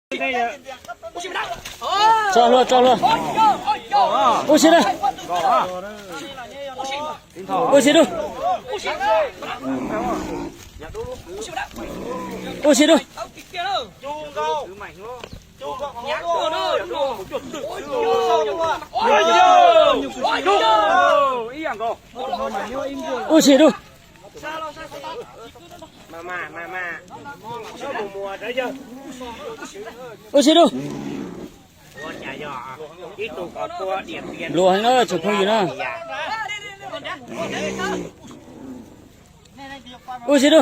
Tso hlo, tso hlo. Ua si na. Ua si du. Ua si du. Ua si du. Ua si du. Luag heev na tsoom phooj ywg na. Ua si du.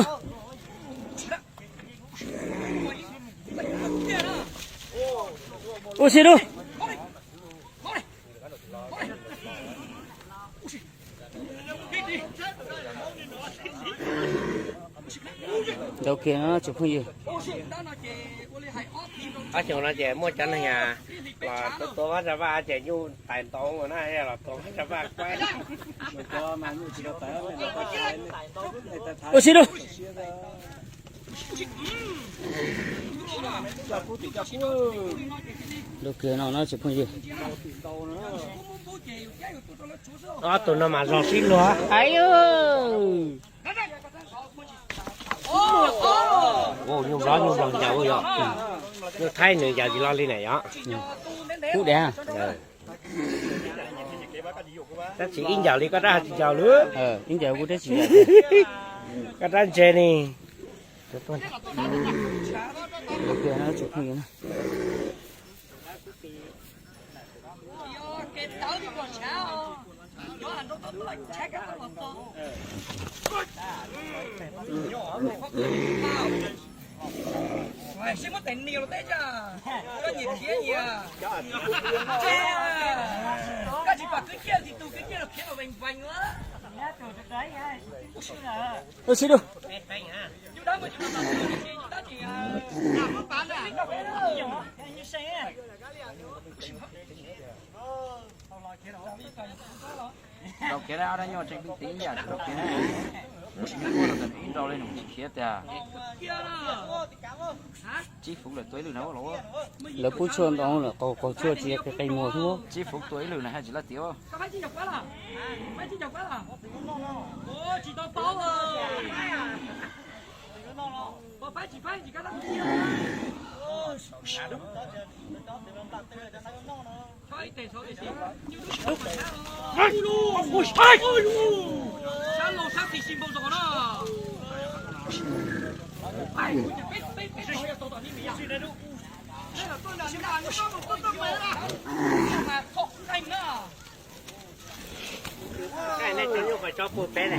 Ua si du. Ntau kiag no tsoom phooj ywg. Ob xyoos no ces muaj cov neeg los tua tua Vaj Tsa Vaj ces nyuj tais ntau na, los tua Vaj Tsa Vaj kuaib. Ua si du. Ntau kiag no no tsoom phooj ywg. Ob tug no mas zog sib luag. Nyuj Nplog nyuj Nplog ncaws yog. Nyuj Thaib nws ncaws tsis loj li na yog. Kub diam. Tab sis ib ncaws li koj rab tsis ncaws lawm. Ib ncaws kuv rab tsis ncaws. Koj rab ntse ni. Sib muab tais nias los teb tsa, koj nyiam khiav nyiam. Koj tsis pom kwv ciaj tsis tu kwv ciaj los khiav los vees vees. Ua si du. Yus dab mas yus los tom yus dab tsis muab pav na. Rau kiag ob dab nyuaj tseem pib tiv ib yam rau kiag na. Ib nrau li nws tsis khiav tiag. Tsib fuv lawm tua ib lwm na los. Lawv pub tshuaj ntau lawm, qaug qaug tshuaj tsis qi qi muag xwb. Tsib fuv tua ib lwm na haj tsis laj tiav.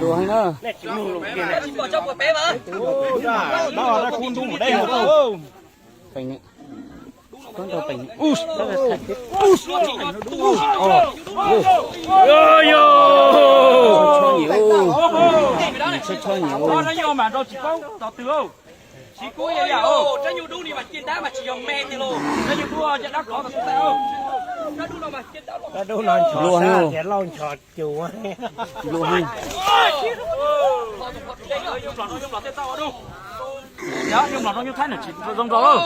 Luag heev na. Peem, koj nrau peem. Tshob nyiam, tshob nyiam. Siv kub yam yam. Rab nyuj dub ni mas cia dab mas tsis yog me tiag lauj. Rab nyuj dub cia dab kov tas tus tais. Rab dub no mas cia dab los. Rab dub no nchos sab tias lauj nchos cus. Luag heev. Nyuj Nplog rau nyuj Thaib nws tsis zoo nraug.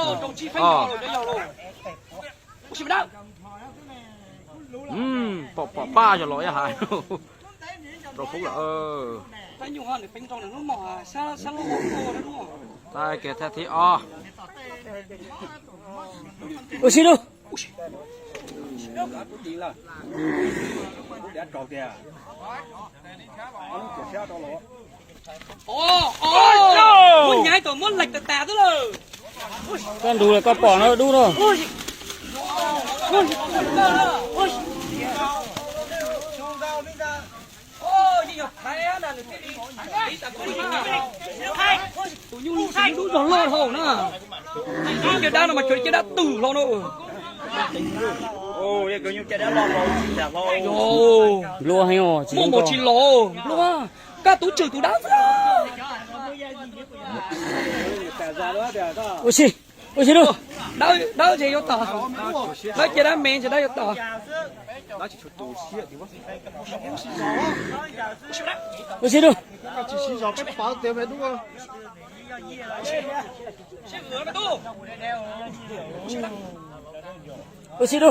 Pom pab yog los ib hais rau pub lawm. Tab kiag thaj thib ob. Ua si lub. Muab nyav tom muab lees tas tas xwb lawm. Koj nrug lawm koj pom no dub no. Tus nyuj dub zog loj dhau na. Tus caj dab no mas cov caj dab twm hlo no. Nplua heev os, muaj mos tsis los nplua. Koj tub tswm tus dab xwb. Ua si, ua si lub. Dawb ces yuav tod. Dawb ces dab me ces dawb yuav tod. Ua si lub. Ua si du.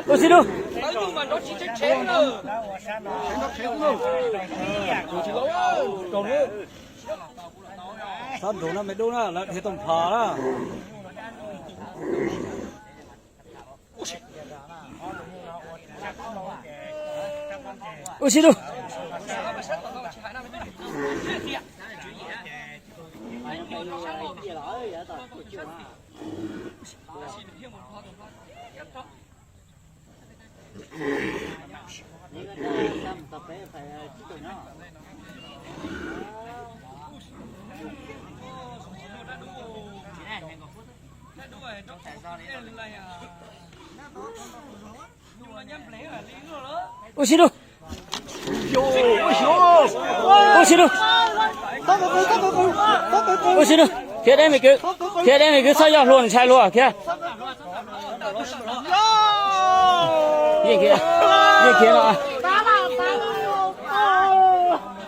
Ua si du. Xab nrug na me dub na, lawv dhia tau nplhos na. Ua si du. Ua si du. Ua si du. Ua si du. Khiav deb me kwv. Khiav deb me kwv, txhob yog hlua, ntshai hlua, khiav. Yeej khiav, yeej khiav no.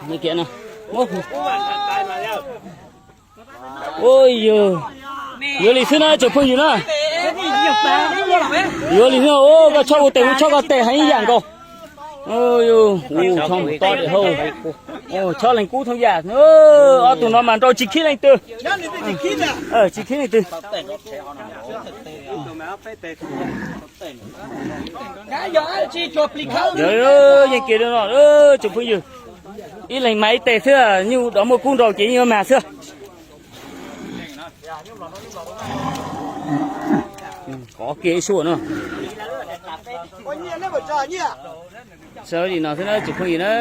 Yeej khiav no. Ua yog, yuav li xwb na tsoom phooj ywg na. Yuav li xwb, koj chob kuv tes, kuv chob koj tes, heev ib yam nkaus. Ua yog, ua chob to hau, chob leeg kub thoob yam. Ob tug no mas nrau tsis khib leej twg. Tsis khib leej twg. Yeej kiag no, tsoom phooj ywg. Ib leeg mag ib tes xwb, nyuj dov muaj kub nrau ces yeej yuav mag xwb. Qov kiag ib suab no. Sawv li no xwb na tsoom phooj ywg na.